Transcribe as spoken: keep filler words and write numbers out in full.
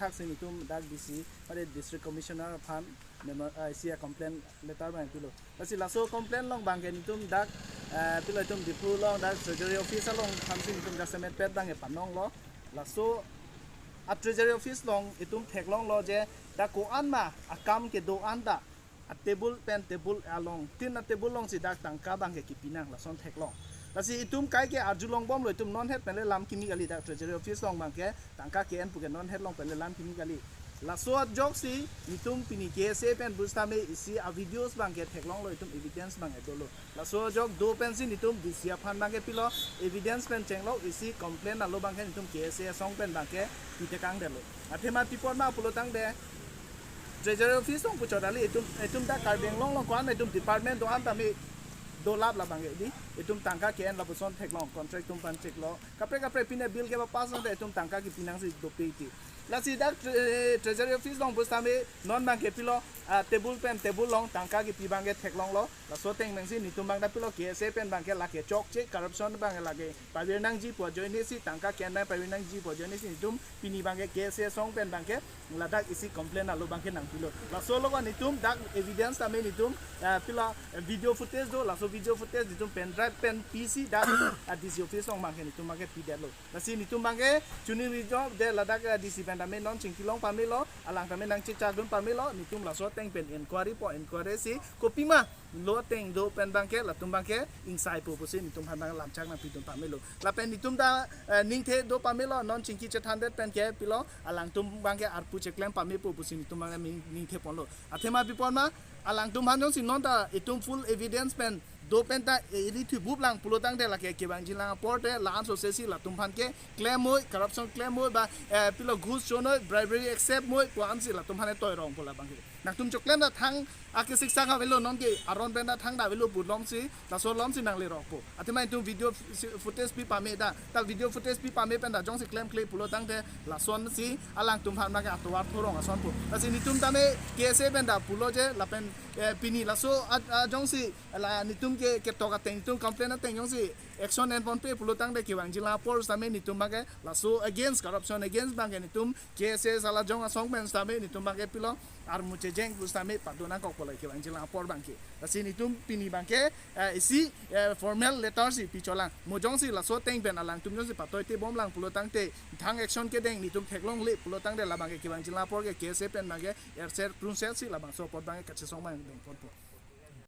Thaksi nitum dak D C, mate District Commissioner aphan memo, ah, isi a complaint letter abang pilo. Lasi laso complaint along abangke nitum dak, eh, pilo itum Diphu along dak Treasury Office along aphansi nitum jasemet pet abangke panonglo. Laso a Treasury Office along itum theklonglo je dak ko-an ma akam kedo-an ta a table pen table along, tin a table alongsi dak tangka abangke kipinang lason theklong. Lasi itum kaike arjulongbomlo, itum non het pen le lam kimi kali, dak Treasury Office along abangke tangka ke-en pu ke non het along pen le lam kimi kali. Laso ajoksi nitum pini K S A pen pusitame isi a videos abangke theklonglo, itum evidence abangke dolo. Laso ajok do pensi nitum D C aphan abangke pilo, evidence pen chenglo, isi complaint alo abangke nitum K S A asong pen abangke pitekang detlo. Athema pi apot ma pulo tangte Treasury Office along puchot kali, itum, itum ta Karbi Anglong along ko-an itum department do-an tame dolap la abangke di, itum tangka ke-en lapuson theklong, contract atum aphan cheklo, kaprek kaprek pine bill kepapass nangte itum tangka kipinangsi dopik ti. Lasi dak tre-, Treasury Office along pusitame non abangke pilo, ah, table pen table along tangka kipi abangke theklonglo. Laso ateng pensi nitum abang ta pilo K S A pen abangke lake chokche, corruption abangke lake pavir nangji pu ajoinesi, tangka ke-en abang pavir nangji pu ajoinesi nitum pini abangke K S A asong pen abangke ladak isi complaint alo abangke nangpilo. Laso alogon nitum dak evidence tame nitum, eh, pilo, eh, video footage do, laso video footage nitum pen drive pen pisi dak, eh, D C office along abangke nitum abangke pidetlo. Lasi nitum abangke chuni rijop de ladak, eh, D C pen tame non chingkilong pamelo, alang tame nangchechak dun pamelo, nitum laso ateng pen inquiry po, inquiry si kopima lo ateng do pen abangke latum abangke ingsai po pusi nitum aphan abang lamchak nangpidun pamelo. Lapen nitum ta, eh, ningthe do pamelo, non chingki chethandet pen ke pilo, alangtum abangke arpu cheklem pame po pusi nitum abangke ning-, ningthe ponlo. Athema pi apot ma, alangtum aphan jongsi non ta itum full evidence pen do pen ta, eh, eri thubup lang pulo tangte lake kevangji lang apor te la-an sosesi latum aphan ke klem noi, corruption klem noi ba, eh, pilo ghus chonoi, bribery accept noi pu ansi latum aphan toirong pu la abangke. Nangtum choklem ta thang ake siksak avelo, non ke aron pen ta thang ta avelo pu alomsi, laso alomsi nanglerok po. Athema itum video f-, footage pi pame ta, ta video footage pi pame pen ta jongsi klemkle pulo tangte lasonsi alangtum aphan abangke atovar thorong ason po. Lasi nitum tame K S A pen ta pulo je lapen, eh, pini laso a, a jongsi la nitum ke, ketok ateng, nitum complaint ateng jongsi action en ponpe pulo tangte kevangji lang apor tame nitum abangke laso against, corruption against abangke nitum K S A sala jong asong pen tame nitum abangke pilo armu chejeng pusitame pado nangkok pu la kevangji lang apor abangke. Lasi nitum pini abangke, eh, isi, eh, formal letter si picholang. Mo jongsi laso ateng pen alangtum jongsi patoite bom lang pulo tangte thang action kedeng nitum theklongle pulo tangte la abangke kevangji lang apor ke K S A pen abangke erser krunser si labangso apot abangke kachesong abang deng ponpo.